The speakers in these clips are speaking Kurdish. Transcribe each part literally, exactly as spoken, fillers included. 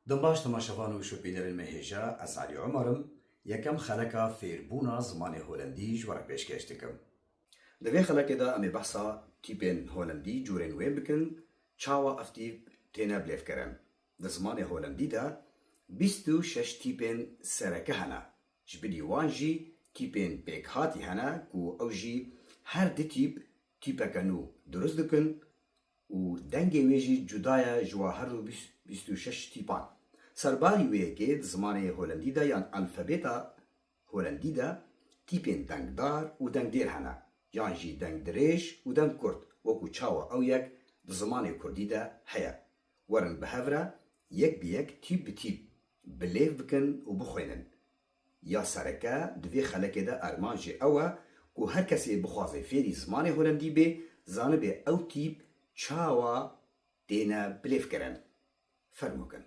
Dembaş temaşevan û şopînerên me hêja, ez Elî Umar im, yekem xeleka fêrbûna zimanê holendî ji we re pêşkêş dikim. Di vê xelekê de em ê behsa tîpên holendî, cûrên wê bikin, çawa ev tîp têne bilêvkirin. Di zimanê holendî de bîst û şeş tîpên sereke hene. Ji bilî wan jî tîpên pêkhatî hene ku ew jî her di tîp tîpeke nû dirust dikin û dengê wê jî cuda ye ji wa her du bîst, bîst û şeş tîpan. Serbarî wê yekê di zimanê holendî de yan alfabeta holendî de tîpên dengdar û dengdêr hene, yan jî dengdirêj û dengkurt, wekû çawa ew yek di zimanê kurdî de heye. Werin bi hev re yek bi yek, tîp bi tîp bilêv bikin û bixwînin. Ya sereke di vê xelekê de armanc jî ew e ku her kesê bixwaze fêrî zimanê holendî bê, zanibe ew tîp çawa têne bilêvkirin. Fermo kin.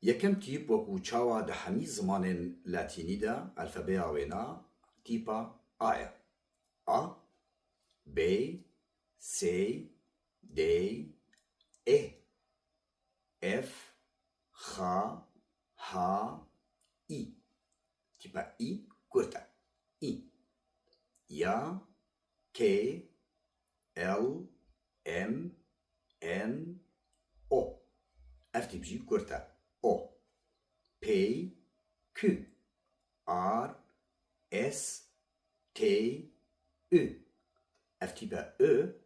Yekem tîp, wekû çawa di hemî zimanên latînî de alfabeya wêna, tîpa A ye. A, B, S, D, E, F, X, H, I. Tîpa I kurt e. I. Ya, K, L, M, N, O. Ev tîp jî kurt e. O. P, Q, R, S, T, U. Ev tîpa U,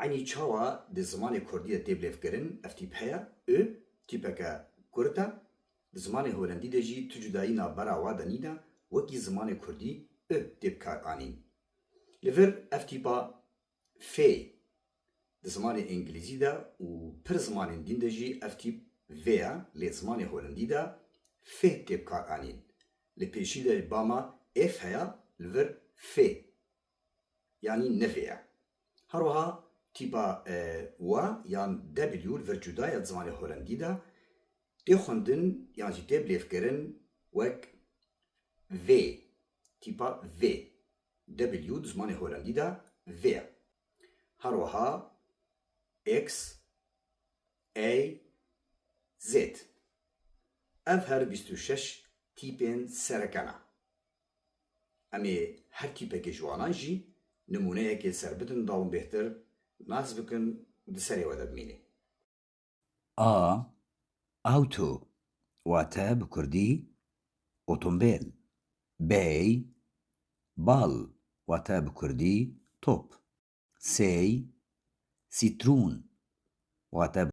eynî çawa di zimanê kurdî de tê bilêvkirin, ev tîp heye. U, tîpeke kurt e. Di zimanê holendî de jî tu cudayî navbera wa de nîne, wekî zimanê kurdî U tê bikaranîn. Li vir ev tîpa F. Di zimanê îngilîzî de û pir zimanên dîn de jî ev tîp V ye, lê zimanê holendî de F tê bikaranîn. Li pêşî de ba me F heye, li vir F. Yanî ne V ye. Her wiha tîpa, e, W yan W li vir cuda ye di zimanê holendî de. Tê xwendin yan jî tê bilêvkirin wek V, tîpa V. W di zimanê holendî de V ye. Her wiha X, A, Z. Ev her bîst û şeş tîpên sereke ne. Em ê her tîpekê ji wanan jî nimûneyekê ser bidin da hûn bêhtir nas bikin û di serê we de bimînê. A, Auto, wate bi kurdî otombêl. B, Ball, wate bi kurdî top. S, Sitrûn, wate